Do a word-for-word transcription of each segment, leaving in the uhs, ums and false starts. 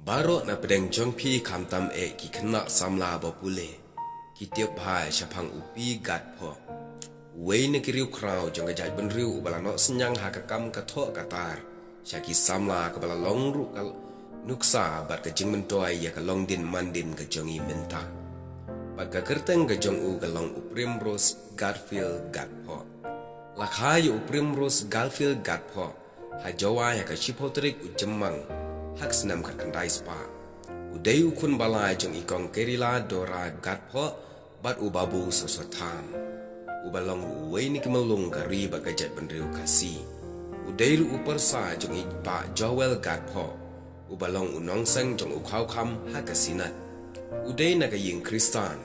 Baroh na pdeng jong phi khamtam eh ki khynnah samla ba pule ki tip bha shaphang u P Gatphoh, uwei na ki riewkhraw jong ka jaitbynriew uba la noh synñiang ha ka kam ka thoh ka tar sha ki samla, kaba la long ruh ka nuksa bad ka jingmyntoi ïa ka longdin mandin ka jong i mynta. Bad ka kyrteng ka jong u ka long u Primrose Garfield Gatphoh. La kha ïa u Primrose Garfield Gatphoh ha Jowai ha ka shiphew tarik u Jymmang ha ka snem khatkhyndai spah. U dei u khun ba lai jong i Kong Kerila Dora Gatphoh bad u Babu Soso Tham, uba long ruh uwei na ki myllung ka ri bad ka jaitbynriew Khasi. U dei ruh u pyrsa jong i Bah Joel Gatphoh, uba long u nongseng jong u Khawkham ha ka Synod. U dei na ka ïing Khristan.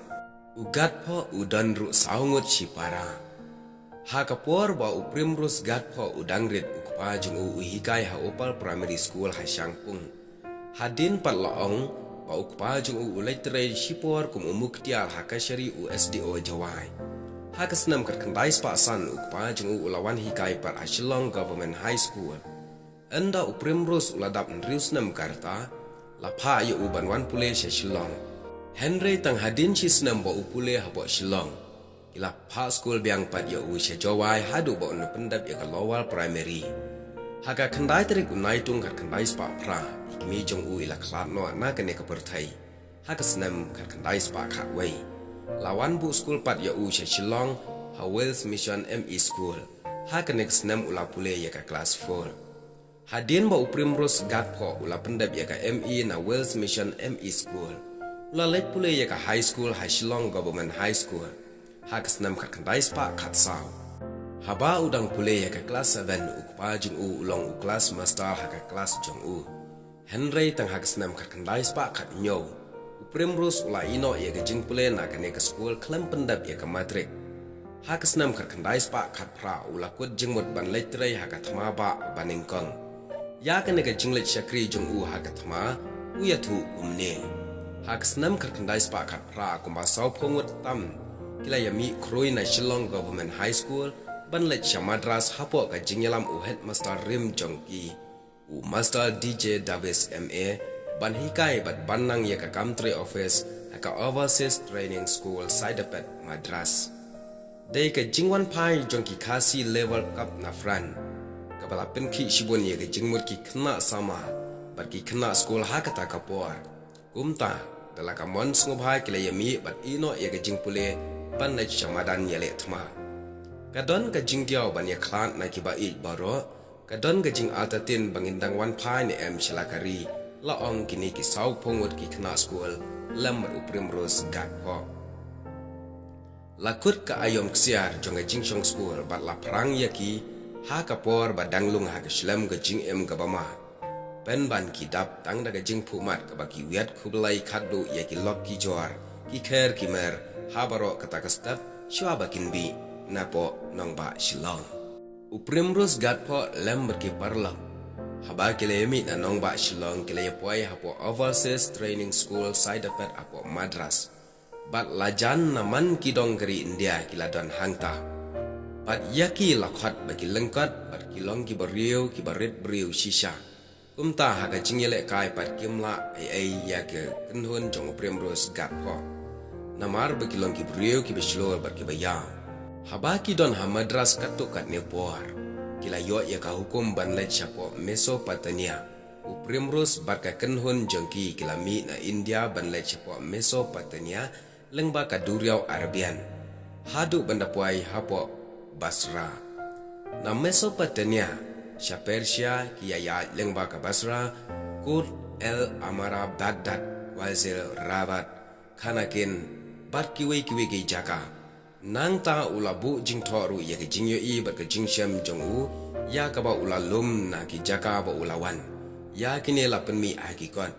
U Gatphoh u don ruh saw ngut shipara. Ha ka por ba u Primrose Gatphoh u dang rit, u kpa jong u u hikai ha Opal Primary School ha Shangpung. Hadien pat la ong ba u kpa jong u u leit trei shipor kum u muktiar ha kashari u S D O Jowai. Ha ka snem khatkhyndai spah san u kpa jong u u la wan hikai pat ha Shillong Government High School. Ynda u Primrose u la dap hynriew snem ka rta, la phah ïa u ban wan pule sha Shillong. Hynrei tang hadien shi snem ba u pule hapoh Shillong, ki la phah skul biang pat ïa u sha Jowai haduh ba un pyndep ïa ka Lower Primary. Ha ka khyndai tarik u Naitung khatkhyndai spah phra, i kmie jong u i la khlad noh na kane ka pyrthei ha ka snem khatkhyndai spah khatwei. La wan buh skul pat ïa u sha Shillong ha Wales Mission M E School. Ha kane ka snem u la pule ïa ka klas four. Hadien ba u Primrose Gatphoh u la pyndep ïa ka M E na Wales Mission M E School, u la leit pule ïa ka high school ha Shillong Government High School ha ka snem khatkhyndai spah khatsaw. Haba u dang pule ïa ka klas seven, u kpa jong u u long u klas master ha ka klas jong u. Hynrei tang ha ka snem khatkhyndai spah khathynñiew, u Primrose u la ïeh noh ïa ka jingpule na kane ka skul khlem pyndep ïa ka matrik. Ha ka snem khatkhyndai spah khatphra u la kut jingmut ban leit trei ha ka thma bah ba nyngkong. Ïa kane ka jingleit shakri jong u ha ka thma u ïathuh kumne: Ha ka snem khatkhyndai spah khatphra, kumba sawphew ngut tam ki la ïamih khrui na Shillong Government High School ban leit sha Madras hapoh ka jingïalam u headmaster rim jong ki, u Master D J Davis M A, ban hikai bad ban nang ïa ka kam trei office ha ka Overseas Training School, Saidapet, Madras. Dei ka jingwan phai jong ki Khasi Labour Cup na France, kaba la pynkhih shibun ïa ka jingmut ki khynnah samla bad ki khynnah skul ha kata ka por. Kumta, da la ka mon sngewbha ki la ïamih bad ïeh noh ïa ka jingpule ban leit sha madan ïaleh thma. Ka don ka jingdiaw ban ïakhlad na ki ba ïeit baroh, ka don ka jingartatien ba ngin dang wan phai ne em sha la ka ri, la ong kine ki sawphew ngut ki khynnah skul lem bad u Primrose Gatphoh. La kut ka aïom ksiar jong ka jingshong skul bad la phrang ïa ki ha ka por ba dang lung ha ka shlem ka jingim kaba ma. Pynban ki dap tang da ka jingphuhmat kaba ki wiat khublei khatduh ïa ki lok ki jor, ki kher ki mer ha baroh kata ka step shuwa ba kin bih napoh nongbah Shillong. U Primrose Gatphoh lem bad ki paralok, haba ki la ïamih na nongbah Shillong, ki la ïapoi hapoh Overseas Training School, Saidapet, hapoh Madras. Bad lajan na man ki dong ka ri India ki la don hangta. Bad ïa ki la khot ba ki lyngkot bad ki long ki briew kiba rit briew shisha. Kumta ha ka jingïalehkai pat kim lah ei ei ïa ka kynhun jong u Primrose Gatphoh, namar ba ki long ki briew kiba shlur bad kiba ïaw. Haba ki don ha Madras katto katne por, ki la ïoh ïa ka hukum ban leit shapoh Mesopotamia. U Primrose bad ka kynhun jong ki ki la mih na India ban leit shapoh Mesopotamia lyngba ka duriaw Arabian, haduh ban da poi hapoh Basra. Na Mesopotamia, sha Persia, ki ïaid lyngba ka Basra, Kut El Amara, Baghdad, Wazir, Rabat, Khanakin, bad kiwei kiwei ki jaka. Nangta u la buh jingthoh ruh ïa ka jingïohi bad ka jingshem jong u ïa kaba u la lum na ki jaka ba u la wan. Ïa kine la pynmih ha ki kot.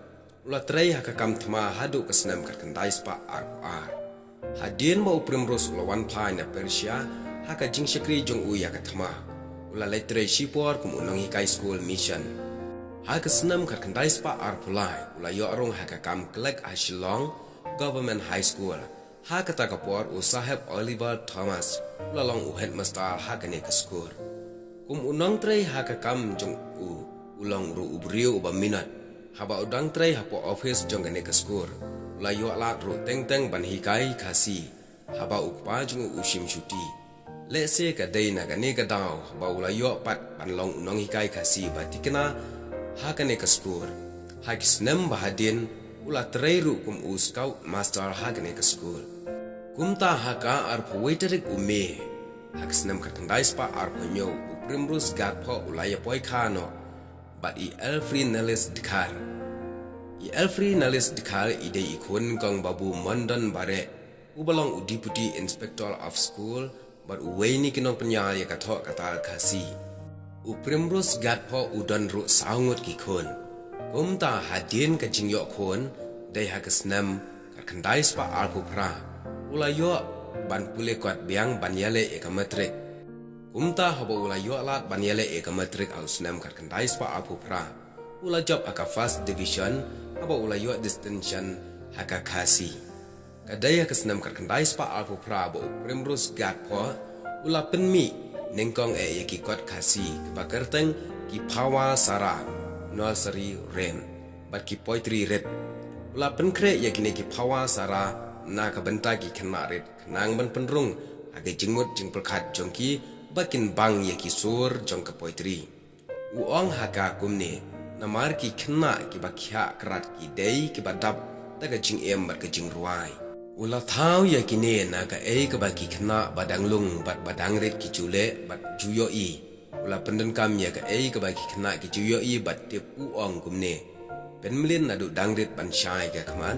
U la trei ha ka kam thma haduh ka snem khatkhyndai spah arphew ar. Hadien ba u Primrose u la wan phai na Persia ha ka jingshakri jong u ïa ka thma, u la leit trei shipor kum u nonghikai skul mission. Ha ka snem khatkhyndai spah arphew lai u la ïoh rung ha ka kam clerk ha Shillong Government High School. Ha kata ka por u Saheb Oliver Thomas u la long u headmaster ha kane ka skul. Kum u nongtrei ha ka kam jong u, u long ruh u briew uba minot. Haba u dang trei hapoh office jong kane ka skul, u la ïoh lad ruh teng teng ban hikai Khasi haba u kpa jong u u shim shuti. Lehse ka dei na kane ka daw ba u la ïoh pat ban long u nonghikai Khasi ba thikna ha kane ka skul. Ha ki snem ba hadien u la trei ruh kum u scout master ha kane ka skul. Kumta ha ka arphew wei tarik u May ha ka snem khatkhyndai spah arphew hynñiew, u Primrose Gatphoh u la ïa poi kha noh bad i Elfrienelis Dkhar. I Elfrienelis Dkhar i dei i khun kong Babu Mondon Bareh, uba long u Deputy Inspector of School bad uwei na ki nongpynïaid ïa ka thoh ka tar Khasi. U Primrose Gatphoh u don ruh saw ngut ki khun. Kumta hadien ka jingïoh khun, dei ha ka snem khatkhyndai spah arphew phra, u la ïoh ban pule kot biang ban ïaleh ïa ka matrik. Kumta haba u la ïoh lad ban ïaleh ïa ka matrik ha u snem khatkhyndai spah arphew phra, u la jop ha ka first division, haba u la ïoh distinction ha ka Khasi. Ka dei ha ka snem khatkhyndai spah arphew phra ba u Primrose Gatphoh u la pynmih nyngkong eh ïa ki kot Khasi kiba kyrteng ki Phawa Sara, Nursery Rhyme, bad ki Poetry Read. U la pynkhreh ïa kine ki Phawa Sara na ka bynta ki khynnah rit khnang ban pynrung ha ka jingmut jingpyrkhat jong ki ba kin bang ïa ki sur jong ka poetry. U ong ha ka kumne namar ki khynnah kiba khiah krat ki dei kiba dap da ka jingim bad ka jingrwai. U la thaw ïa kine na kaei kaba ki khynnah ba dang lung bad ba dang rit ki ju leh bad ju ïohi. U la pyndonkam ïa kaei kaba ki khynnah ki ju ïohi bad tip, u ong kumne: Pynmlien naduh dang rit ban shai ka khmat,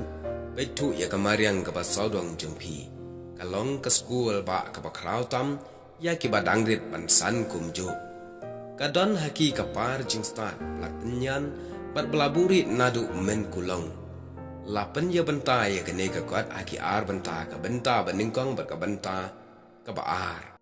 peit thuh ïa ka mariang kaba sawdong jong phi. Ka long ka skul bah kaba khraw tam ïa kiba dang rit ban san kumjuh. Ka don ha ki ka par jingstad ba la tynñian bad ba la buhrieh naduh mynkulong. La pynïabynta ïa kane ka kot ha ki ar bynta, ka bynta ba nyngkong bad ka bynta kaba ar.